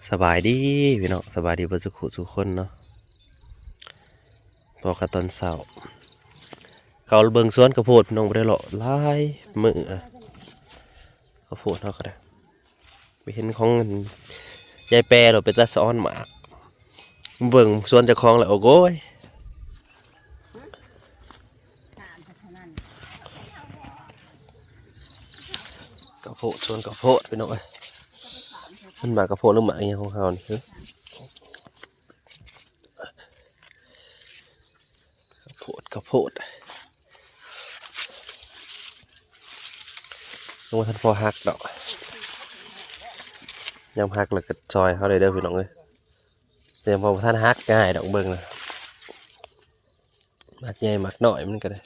ສະບາຍດີພີ່ນ້ອງ ສະບາຍດີເບິດສູ່ຄູ່ສູ່ຄົນເນາະ. ພໍ້ກັນຕອນເຊົ້າ ເຂົ້າເບິ່ງສວນກະໂພດ ພີ່ນ້ອງ ບໍ່ໄດ້ເລາະຫຼາຍມື້ ກະໂພດເຮົາກະໄດ້ ໄປເຫັນຂອງຍາຍແປໂລດ ເປັນຕາສະອອນໝາກ. ເບິ່ງສວນເຈົ້າຂອງແລ້ວ ໂອ້ໂກຍ ກະໂພດ ສວນກະໂພດ ພີ່ນ້ອງເອີຍ. ມັນໝາກກະໂພດຫຼືໝາກອີ່ຫຍັງຂອງເຮົານີ້? ກະໂພດ ກະໂພດ ຍັງບໍ່ທັນພໍຫັກດອກ. ຍາມຫັກແລ້ວກະຊ່ອຍເຮົາໄດ້ເດີ ພີ່ນ້ອງເອີຍ. ແຕ່ຍັງບໍ່ທັນຫັກງ່າຍດອກ ເບິ່ງນະ ໝາກໃຫຍ່ໝາກນ້ອຍມັນກະໄດ້.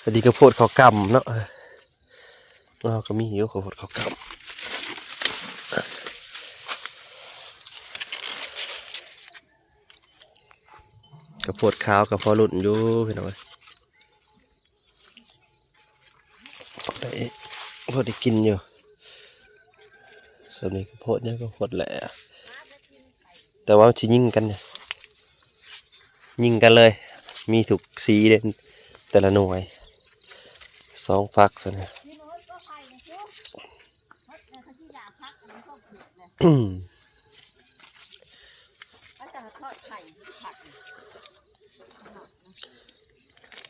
ພໍດີກະໂພດເຂົ້າກ່ຳເນາະ. ເຮົາກະມີຢູ່ກະໂພດເຂົ້າກ່ຳ ກະໂພດຂາວກະພໍລຸ້ນຢູ່ ພີ່ນ້ອງເອີຍ. ພໍໄດ້ ພໍໄດ້ກິນຢູ່. ສ່ວນນີ້ກະໂພດຫຍັງກະໂພດແຫຼະ ແຕ່ວ່າມັນຊິຍິງກັນ ຍິງກັນເລີຍ. ມີທຸກສີເດ້ ແຕ່ລະໜ່ວຍ ສອງຝັກຊັ້ນນະ.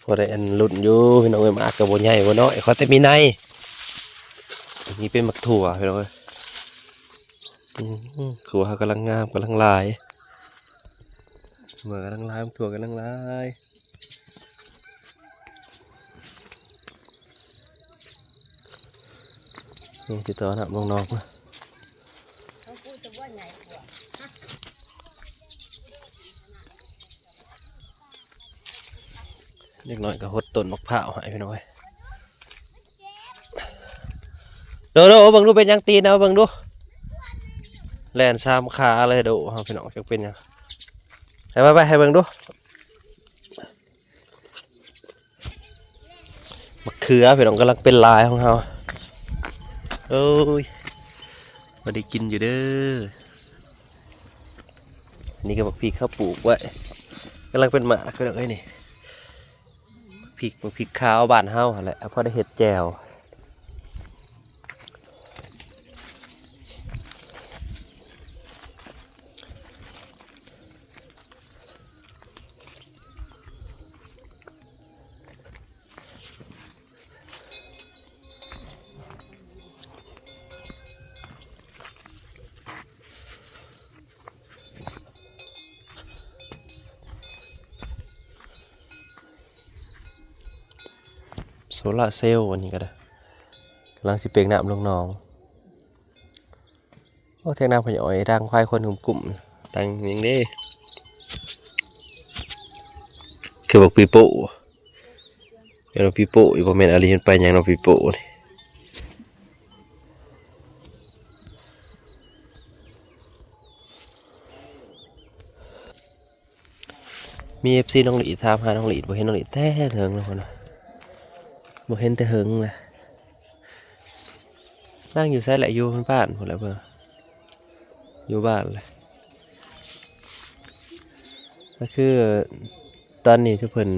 ພໍໄດ້ອັນລຸ້ນຢູ່ ພີ່ນ້ອງເອີຍ. ໝາກກະບໍ່ໃຫຍ່ບໍ່ນ້ອຍ ຂໍແຕ່ມີໃນ. ນີ້ເປັນໝາກຖົ່ວ ພີ່ນ້ອງເອີຍ. ອືມ ຖົ່ວເຮົາກຳລັງງາມ ກຳລັງຫຼາຍ ໝາກກຳລັງຫຼາຍ ຖົ່ວກຳລັງຫຼາຍ. ນີ້ຕິດຕໍ່ນຳນ້ອງໆ ມາ. ເດັກນ້ອຍກະຫົດຕົ້ນໝາກພ້າວໃຫ້ ພີ່ນ້ອງເອີຍ. ໂດໂດ ເບິ່ງດູເປັນຫຍັງຕີນ ເອົາເບິ່ງດູ ແລ່ນສາມຂາເລີຍໂດເຮົາ ພີ່ນ້ອງ ຈັກເປັນຫຍັງ. ໄປໆໆ ໃຫ້ເບິ່ງດູ. ໝາກເຂືອ ພີ່ນ້ອງ ກຳລັງເປັນຫຼາຍຂອງເຮົາ. ໂອ້ຍ ພໍໄດ້ກິນຢູ່ເດີ. ນີ້ກະໝາກພິກເຮົາປູກໄວ້ ກຳລັງເປັນໝາກ ພີ່ນ້ອງເອີຍ. ນີ້ ໝາກພິກ ໝາກພິກຂາວບ້ານເຮົາຫັ້ນແຫຼະ ພໍໄດ້ເຮັດແຈ່ວ. ໂຊລາເຊວ ອັນນີ້ກະໄດ້ ກຳລັງຊິເປັ່ງນ້ຳລົງໜອງ. ໂອ້ ຖຽງນາພໍ່ໃຫຍ່ອ້ອຍ ດັງຄວາຍຄົນກຸ້ມໆ ດັງຫຍັງເດ້ ຄືບັກປີໂປ້ ແມ່ນບັກປີໂປ້ອີກບໍ່ ແມ່ນອາລີ ມັນໄປຫຍັງເນາະ ປີໂປ້ນີ້. ມີເອັຟຊີນ້ອງຫຼີດຖາມຫານ້ອງຫຼີດ ບໍ່ເຫັນນ້ອງຫຼີດແຕ່ເຫິງແລ້ວພຸ້ນນະ ບໍ່ເຫັນແຕ່ເຫິງແລ້ວ. ນາງຢູ່ໃສລະ? ຢູ່ບ້ານພຸ້ນແຫຼະເບິ່ງ ຢູ່ບ້ານແຫຼະ. ກະຄືຕອນນີ້ຄືເພິ່ນ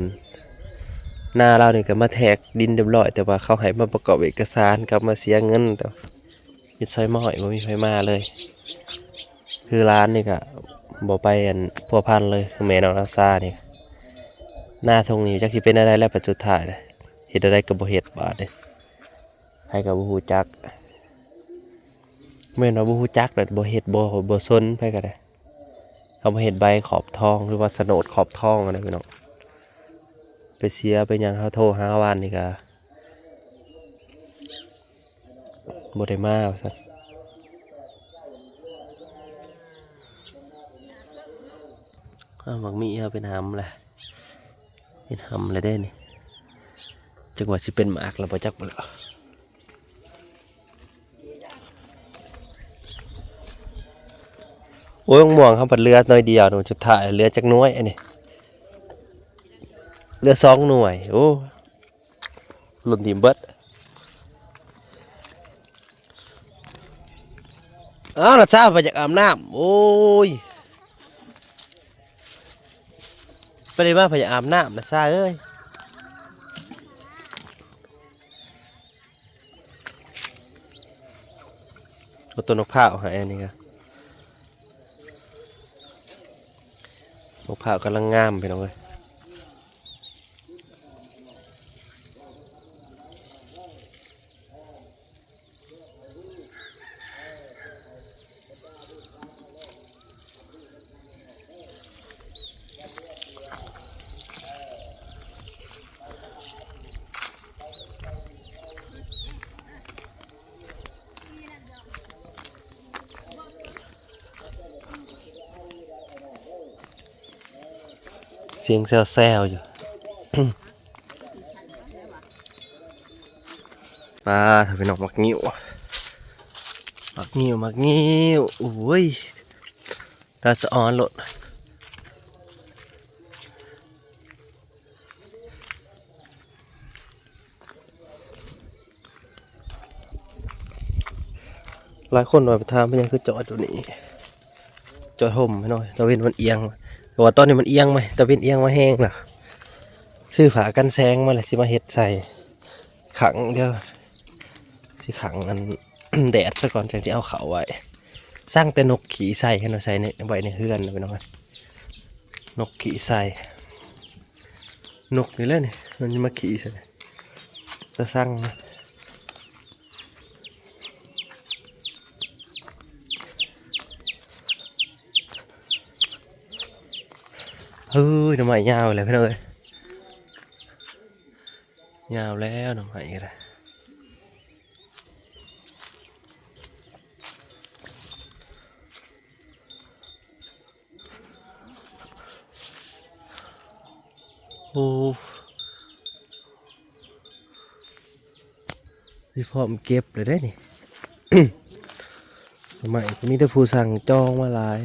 ນ້າລາວນີ້ກະມາແທກດິນຮຽບຮ້ອຍ ແຕ່ວ່າເຂົາໃຫ້ມາປະກອບເອກະສານກັບມາເສຍເງິນ ແຕ່ ມິດຊອຍມ້ອຍ ບໍ່ມີໃຜມາເລີຍ. ຄືຫຼານນີ້ກະບໍ່ໄປອັນພົວພັນເລີຍ ຄືແມ່ນ້ອງນາຊານີ້ ນາທົ່ງນີ້ຈັກຊິເປັນແນວໃດແລ້ວ ບັດສຸດທ້າຍນະ ເຮັດແນວໃດກະບໍ່ເຮັດບາດນີ້ ໃຜກະບໍ່ຮູ້ຈັກ. ແມ່ນວ່າບໍ່ຮູ້ຈັກແລ້ວບໍ່ເຮັດ ບໍ່ ບໍ່ສົນໃຜກະໄດ້. ເຂົາມາເຮັດໃບຂອບທອງ ຫຼືວ່າສະໂໜດຂອບທອງຫັ້ນນະພີ່ນ້ອງ ໄປເສຍໄປຫຍັງ ເຮົາໂທຫາວານນີ້ກະ ບໍ່ໄດ້ມາວ່າຊັ້ນ. ອ້າວ ໝາກມີເຮົາເປັນຫຳແຫຼະ ເປັນຫຳແລ້ວເດ້ນີ້ ຈັກວ່າຊິເປັນໝາກແລ້ວບໍ່ຈັກບໍ່ແລ້ວ. ໂອ້ຍ ໝາກມ່ວງເຮົາພັດເຫຼືອໜ້ອຍດຽວ ໜ່ວຍສຸດທ້າຍເຫຼືອຈັກໜ່ວຍ ອັນນີ້ເຫຼືອສອງໜ່ວຍ ໂອ້ ຫຼົ່ນຖິ້ມເບິດ. ອ້າວ ນາຊາ ໄປຢາກອາບນ້ຳ. ໂອ້ຍ ໄປໄດ້ມາ ໄປຢາກອາບນ້ຳ ນາຊາເອີຍ. ໂອ້ ຕົ້ນໝາກພ້າວໃຫ້ອັນນີ້ກະ ໝາກພ້າວກຳລັງງາມ ພີ່ນ້ອງເອີຍ. ສຽງແຊວໆຢູ່. ປາດ ພີ່ນ້ອງ ໝາກງິ້ວ ໝາກງິ້ວ ໝາກງິ້ວ. ໂອ້ຍ ຕາສະອອນໂລດ. ຫຼາຍຄົນວ່າໄປຖາມເປັນຫຍັງຄືຈອດຢູ່ນີ້ ຈອດຮົ່ມໃຫ້ໜ້ອຍ ຕາເວັນມັນອຽງ. ແຕ່ວ່າຕອນນີ້ມັນອຽງມາ ຕາເວັນອຽງມາແຮງລະ ຊື້ຜ້າກັນແສງມາລະ ຊິມາເຮັດໃສ່ ຂັງ ດຽວຊິຂັງອັນ ແດດຊະກ່ອນ ຈັ່ງຊິເອົາເຂົ້າໄວ້. ສັງແຕ່ນົກຂີ້ໃສ່ ເຫັນວ່າໃສ່ໃນ ໄວ້ໃນເຮືອນນະ ພີ່ນ້ອງ. ນົກຂີ້ໃສ່ ນົກນີ້ແຫຼະນີ້ ມັນມາຂີ້ໃສ່ ຕາສັງນະ. ເຮີ້ຍ ໜໍ່ໄມ້ຍາວແລ້ວ ພີ່ນ້ອງເອີຍ. ຍາວແລ້ວໜໍ່ໄມ້ກະໄດ້. ໂອ້ ຊິພ້ອມເກັບແລ້ວເດ້ນີ້. ໜໍ່ໄມ້ກະມີແຕ່ຜູ້ສັ່ງຈອງມາຫຼາຍ.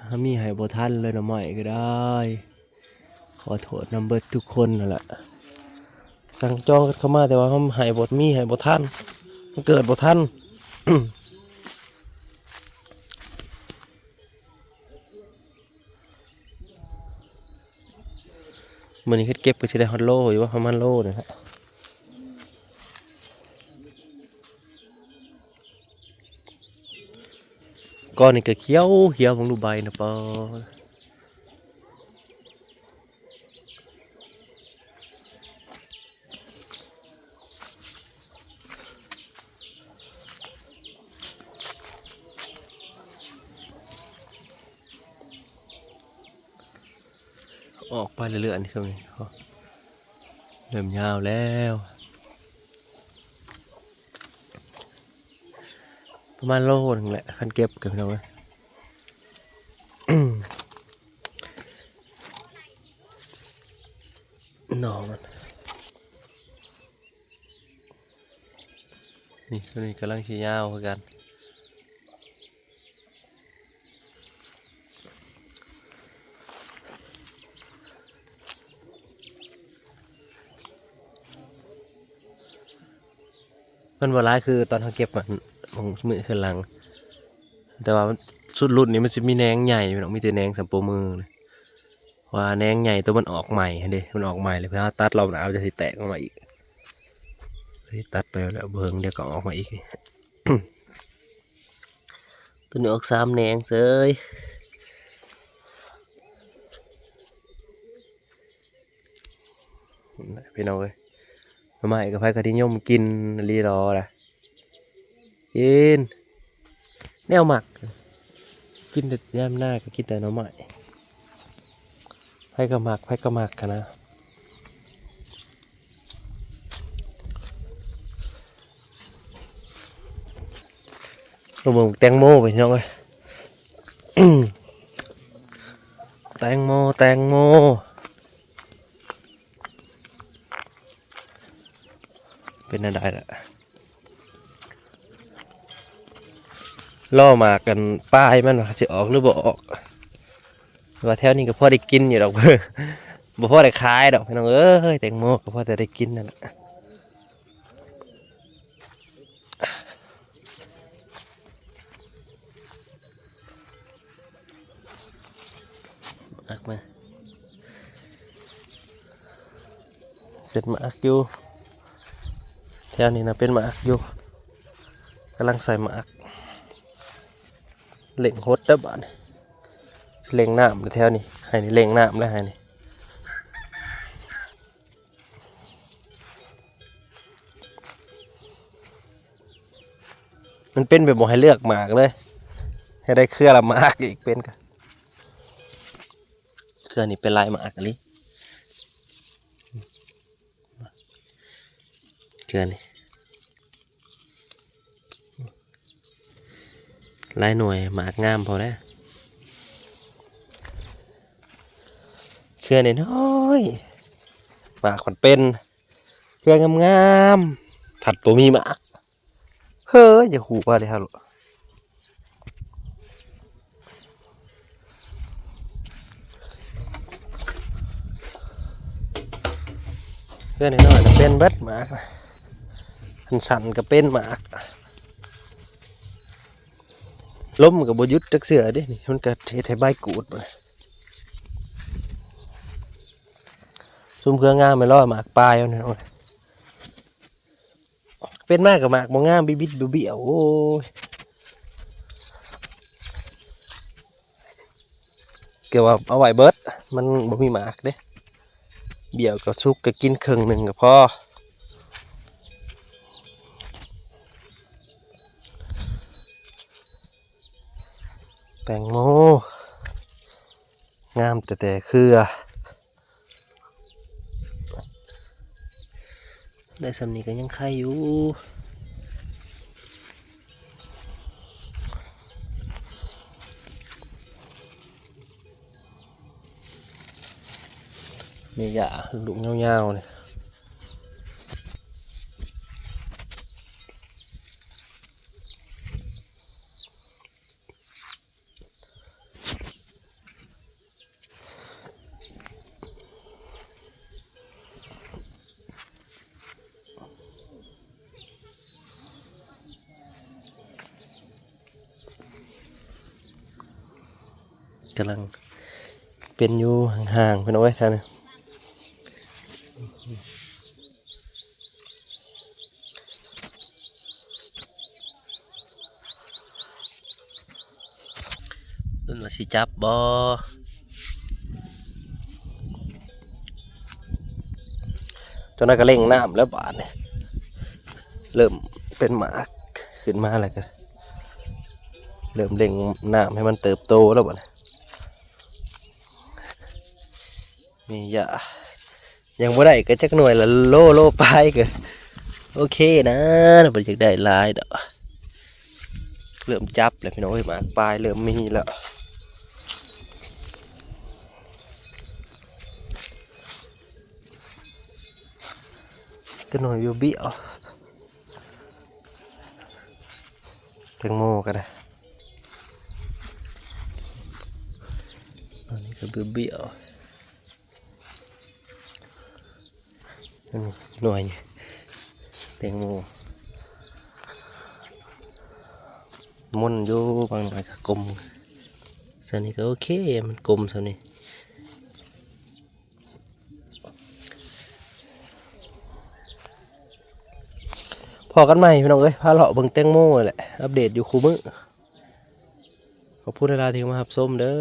ຫາມີໃຫ້ບໍ່ທັນເລີຍ ໜໍ່ໄມ້ກະໄດ້. ຂໍໂທດນຳເບິດທຸກຄົນຫັ້ນລະ ສັ່ງຈອງກັນເຂົ້າມາ ແຕ່ວ່າເຮົາໃຫ້ບໍ່ ມີໃຫ້ບໍ່ທັນ ມັນເກີດບໍ່ທັນ. ມື້ນີ້ຄັນເກັບກະຊິໄດ້ຮອດໂລຢູ່ ປະມານໂລນີ້ແຫຼະ. ກ່ອນນີ້ກະຂຽວຂຽວ ເບິ່ງດູໃບນະ ປາ ອອກໄປເລື້ອຍໆ ນີ້ຄືນີ້ ເລີ່ມຍາວແລ້ວ. ປະມານໂລໜຶ່ງແຫຼະ ຄັນເກັບກະ ພີ່ນ້ອງເອີຍ. ໜໍ່ມັນ ນີ້ ໂຕນີ້ກຳລັງຊິຍາວຄືກັນ. ມັນບໍ່ຫຼາຍຄືຕອນເຮົາເກັບ ມື້ຄືນຫຼັງ ແຕ່ວ່າຊຸດລຸ້ນນີ້ມັນຊິມີແໜງໃຫຍ່ ພີ່ນ້ອງ ມີແຕ່ແໜງສ່ຳໂປ້ມື. ວ່າແໜງໃຫຍ່ໂຕມັນອອກໃໝ່ຫັ້ນເດ້ ມັນອອກໃໝ່ແລ້ວ ເຮົາຕັດລອບໜ້າມັນຈະຊິແຕກອອກມາອີກ. ເຮີ້ຍ ຕັດໄປແລ້ວບໍ່ເຖິງ ດຽວກະອອກມາອີກ. ໂຕນີ້ອອກສາມແໜງເສີຍ ພີ່ນ້ອງເອີຍ. ໜໍ່ໄມ້ກະໃຜກະນິຍົມກິນອີ່ຫຼີດອກລະ ກິນແນວມັກ ກິນແຕ່ຍາມນາກະກິນແຕ່ໜໍ່ໄມ້. ໃຜກະມັກ ໃຜກະມັກຫັ້ນນະ. ມາເບິ່ງແຕງໂມ ພີ່ນ້ອງເອີຍ ແຕງໂມ ແຕງໂມ. ເປັນແນວໃດລະ ລໍໝາກກັນ ປາຍມັນວ່າຊິອອກຫຼືບໍ່ອອກ. ວ່າແຖວນີ້ກະພໍໄດ້ກິນຢູ່ດອກ ບໍ່ພໍໄດ້ຂາຍດອກ ພີ່ນ້ອງເອີຍ. ແຕງໂມກະພໍແຕ່ໄດ້ກິນຫັ້ນລະ. ປັນໝາກຢູ່ ແຖວນີ້ນະເປັນໝາກຢູ່ ກຳລັງໃສ່ໝາກ ເລັ່ງຫົດເດີບາດນີ້ ເລັ່ງນ້ຳແຖວນີ້ ໃຫ້ນີ້ເລັ່ງນ້ຳແລ້ວໃຫ້ນີ້ ມັນເປັນແບບບໍ່ໃຫ້ເລືອກໝາກເລີຍ ໃຫ້ໄດ້ເຄືອລະໝາກອີກ ເປັນກະ ເຄືອນີ້ເປັນຫຼາຍໝາກອີ່ຫຼີ ເຄືອນີ້ ຫຼາຍໜ່ວຍ ໝາກງາມພໍແລ້ວ ເຄືອນ້ອຍໆ ໝາກມັນເປັນ ເຄືອງາມໆ ພັດບໍ່ມີໝາກ ເຮີ້ຍ ຢ່າຫູວ່າເດ້ ເຮືອນນ້ອຍໆ ເປັນເບິດໝາກ ອັນສັ້ນກໍເປັນໝາກ ລົມກໍບໍ່ຢຸດຈັກເທື່ອເດ້ນີ້ ມັນກໍເຮັດໃຫ້ໃບກູດ ຊຸມເຄືອງາມແມ່ນລອຍໝາກປາຍມັນ ເປັນມາກໍໝາກບໍ່ງາມ ບິດໆບ້ຽວໆ ໂອ້ຍ ເກືອບວ່າເອົາໄວ້ເບິດ ມັນບໍ່ມີໝາກເດ້ ບ້ຽວກໍສຸກກໍກິນເຄິ່ງໜຶ່ງກໍພໍ ແຕງໂມ ງາມແຕ່ ແຕ່ເຄືອ ໄດ້ສ່ຳນີ້ກໍຍັງໄຄຢູ່ ແມ່ຍ່າລູກຍາວໆ ນີ້ ກຳລັງເປັນຢູ່ຫ່າງໆ ພີ່ນ້ອງເອີຍ ແຖວນີ້ ເພິ່ນວ່າຊິຈັບບໍ່ ເຈົ້ານັ້ນກໍເລັ່ງນ້ຳແລ້ວບາດນີ້ ເລີ່ມເປັນໝາກຂຶ້ນມາແລ້ວ ກໍເລີ່ມເລັ່ງນ້ຳໃຫ້ມັນເຕີບໂຕແລ້ວບາດນີ້ ມີຫຍ້າ ຍັງບໍ່ໄດ້ກໍຈັກໜ່ວຍລະ ໂລ ໂລປາຍກໍໂອເຄນະ ບໍ່ໄດ້ຢາກໄດ້ຫຼາຍດອກ ເລີ່ມຈັບແລ້ວພີ່ນ້ອງເອີຍ ໝາກປາຍເລີ່ມມີແລ້ວ ແຕ່ໜ່ວຍບ້ຽວໆ ແຕງໂມກໍໄດ້ ອັນນີ້ກໍບ້ຽວໆ ອັນນີ້ໜ່ວຍແຕງໂມ ມົນຢູ່ ບາງໜ່ວຍກໍກົມ ສ່ຳນີ້ກໍໂອເຄ ມັນກົມສ່ຳນີ້ ພໍ້ກັນໃໝ່ພີ່ນ້ອງເອີຍ ພາເລາະເບິ່ງແຕງໂມແຫຼະ ອັບເດດຢູ່ຄູ່ມື້ ຂອບຄຸນຫຼາຍໆທີ່ເຂົ້າມາຮັບຊົມເດີ.